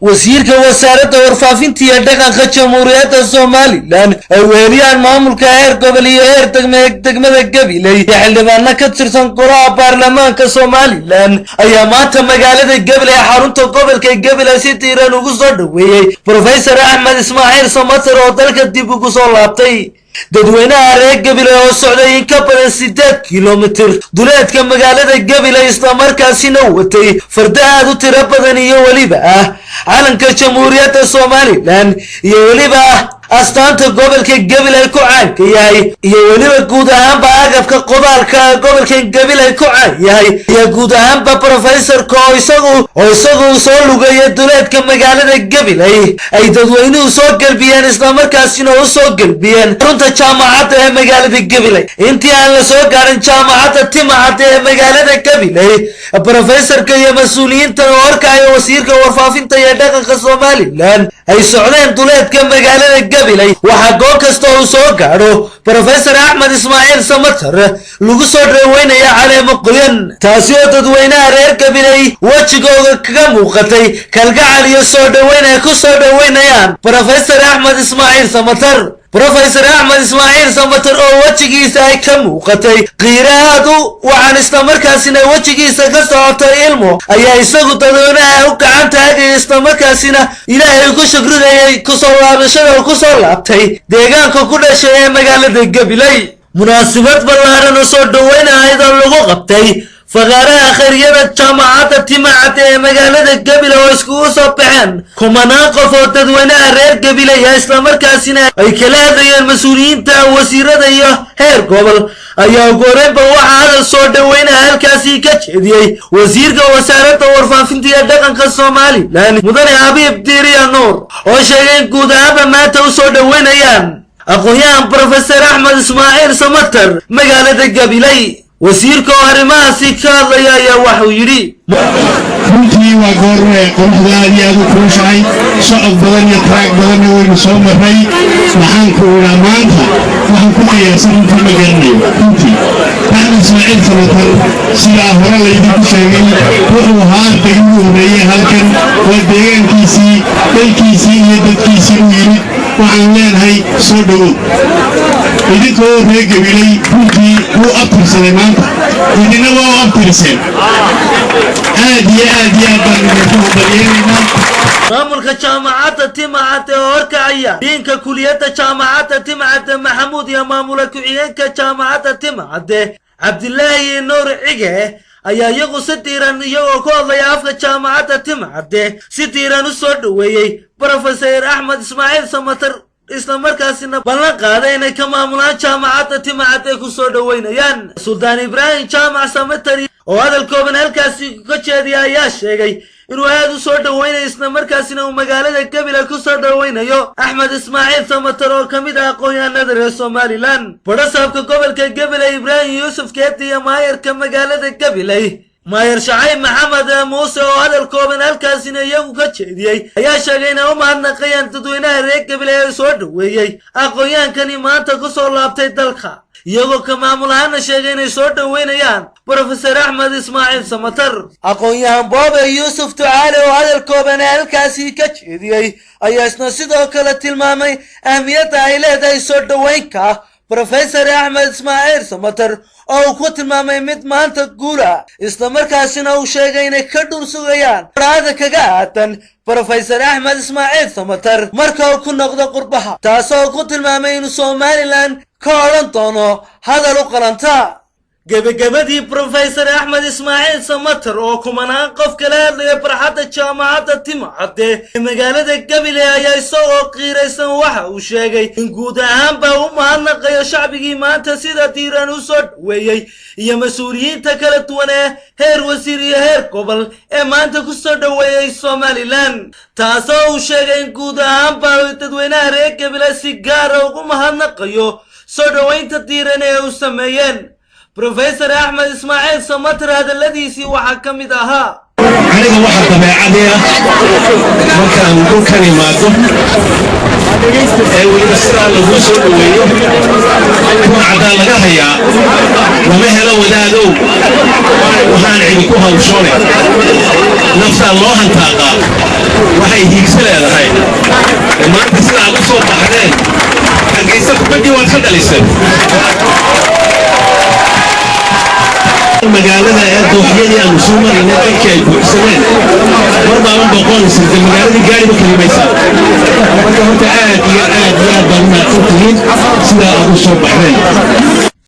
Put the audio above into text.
Wasiirka Wasaaradda Warfaafinta iyo Dhaqanka Jamhuuriyadda Somaliland ay weheliyaan maamulka heer gobol iyo heer degme degmada Gabiley iyo xildhibaano ka tirsan golaha baarlamaanka Somaliland ayaa maanta magaalada Gabiley, xarunta gobolka Gabiley, si diiran ugu soo dhoweeyey Professor Axmed Ismaaciil Samatar oo dalka dib ugu soo laabtay. Dadweynaha reer Gabiley oo socday in ka badan 8 kilomitir duleedka magaalada Gabiley, islamarkaasina watay farda aad u tiro badan iyo weliba calanka Jamhuuriyadda Somaliland iyo weliba astaanta gobolka Gabiley ku caanka yahay iyo weliba guud ahaanba agabka qodaalka gobolka Gabiley ku caan yahay, iyo guud ahaanba professorka oo isagu soo lugeeya duleedka magaalada Gabiley, ay dadweynuhu soo gelbiyeen, islamarkaasina u soo gelbiyeen xarunta jaamacadda ee magaalada Gabiley. Intii aan la soo gaarin jaamacadda Timacadda ee magaalada Gabiley, professorka iyo mas-uuliyiinta oo horkacaya wasiirka Warfaafinta iyo Dhaqanka Somaliland ay socdeen duleedka magaalada Gabiley, waxaa goob kasta uu soo gaadho Professor Axmed Ismaaciil Samatar lagu soo dhoweynaya caleemo qoyan, taasi oo dadweynaha reer Gabiley wejigooda kaga muuqatay kalgacal iyo soo dhoweyn ay ku soo dhoweynayaan Professor Axmed Ismaaciil Samatar. Professor Axmed Ismaaciil Samatar oo wejigiisa ay ka muuqatay qiiro aad u wacan, islamarkaasina wejigiisa ka socotay ilmo, ayaa isagu dadweynaha u gacan taagaya, islamarkaasina Ilaahay ku shukrinayay kusoo laabashada uu kusoo laabtay deegaanka ku dhashay ee magaalada Gabiley. Munaasabad ballaaran oo soo dhoweyn ahayd oo lagu qabtay faqaaraha khayriyada jaamacadda Timacadda ee magaalada Gabiley oo iskugu soo baxeen kumanaan qof oo dadweynaha reer Gabiley ah, islamarkaasina ay kala hadlayeen mas-uuliyiinta, wasiirada iyo heer gobol, ayaa ugu horeynba waxaa hadal soo dhoweynaha halkaasi ka jeediyey wasiirka Wasaaradda Warfaafinta iyo Dhaqanka Somaliland, Mudane Abiib Diiriya Nuur, oo sheegay in guud ahaanba maanta u soo dhoweynayaan aqoon-yahan Professor Axmed Ismaaciil Samatar magaalada Gabiley. Wasiirka oo arrimahaasi ka hadlaya ayaa waxuu yidhi: Runtii waa goor quruxda aad iyo aad u kulushahay. Socod badan iyo taag badanna waynu soo marray. Waxaan ku idhaa, maanta waxaan ku qiyaasa runtii ma garanayo. Runtii Axmed Ismaaciil Samatar, sidaa hore laydinku sheegay, wuxuu ahaa ardaygii ugu horreeyey halkan. Waa deegaankiisii, dalkiisii iyo dadkiisii u yimid. Waxaan leenahay, soo dhowow. Idinkoo reer Gabiley runtii wuu abtirsaday maanta, idina waa u abtiriseen. Aad iyo aad iyo aad baan idinku hambalyeelaynaa. Maamulka jaamacadda Timacadde oo horkacaya diinka kuliyadda jaamacadda Timacadde Maxamuud iyo maamula ku-xigeenka jaamacadda Timacadde Cabdilaahi Nuur Cige ayaa iyagu si diiran, iyagoo ku hadlaya afka jaamacadda Timacadde, si diiran u soo dhoweeyey Professor Axmed Ismaaciil Samatar, islamarkaasina ballan qaaday inay ka maamulaan jaamacadda Timacadde ku soo dhoweynayaan. Suldaan Ibraahim Jaamac Samatar oo hadal kooban halkaasi ka jeediya ayaa sheegay inuu aad u soo dhoweynayo, islamarkaasina uu magaalada Gabiley ku soo dhoweynayo Axmed Ismaaciil Samatar oo ka mid ah aqoon-yahanada reer Somaliland. Badhasaabka gobolka Gabiley Ibraahim Yuusuf Keedi iyo maayarka magaalada Gabiley, Maayar Shacayb Maxamed Muuse, oo hadal kooban halkaasina iyagu ka jeediyey ayaa sheegay inay u mahadnaqayaan dadweynaha reer Gabiley ee soo dhoweeyey aqoon-yahankani maanta ku soo laabtay dalka, iyagoo ka maamul ahaana sheegay inay soo dhoweynayaan Professor Axmed Ismaaciil Samatar. Aqoon-yahan Boobe Yuusuf Ducaale oo hadal kooban halkaasi ka jeediyey ayaa isna sidoo kale tilmaamay ahmiyadda ay leedahay soo dhoweynka Professor Axmed Ismaaciil Samatar, oo uu ku tilmaamay mid maanta guula, islamarkaasina uu sheegay inay ka dhur sugayaan raada kaga aadan Professor Axmed Ismaaciil Samatar marka uu ku noqdo qurbaha, taasoo ku tilmaamay inuu Somaliland ka odhan doono hadal u qalanta. Gebagabadii, Professor Axmed Ismaaciil Samatar oo kumanaan qof kala hadlaya barxadda jaamacadda Timacadde ee magaalada Gabiley ayaa isagoo qiiraysan waxa uu sheegay in guud ahaanba u mahadnaqayo shacbigii maanta sida diiran u soo dhoweeyey iyo mas-uuliyiinta kala duwan ee heer wasiir iyo heer gobol ee maanta ku soo dhoweeyey Somaliland, taasoo uu sheegay in guud ahaanba dadweynaha reer Gabiley si gaara ugu mahadnaqayo soo dhoweynta diiran ee u sameeyeen. Professor Axmed Ismaaciil Samatar hadalladiisii waxaa ka mid ahaa: Aniga waxaa dabeecadii ah markaan dhulkan imaado. Ee weliba sidaa laguu soo dhoweeyo, kun caddaan laga hayaa lama helo. Wadaadow, waxaan cidi ku hawshoone, naftaa loo hantaaqaa, waxay hiigso leedahay. Maanta sida aad u soo baxdeen, Hargeysa kubaddii waad ka dhalisay. Magaalada ee dooxyadii aanu soo maraynay dadkii ay buuxsameen, mar baaban boqoonaysa de magaaladii gaariba kelimaysa. Marka horta aad iyo aad iyo aad baan u mahadsan tihiin sidaa aad u soo baxdeen.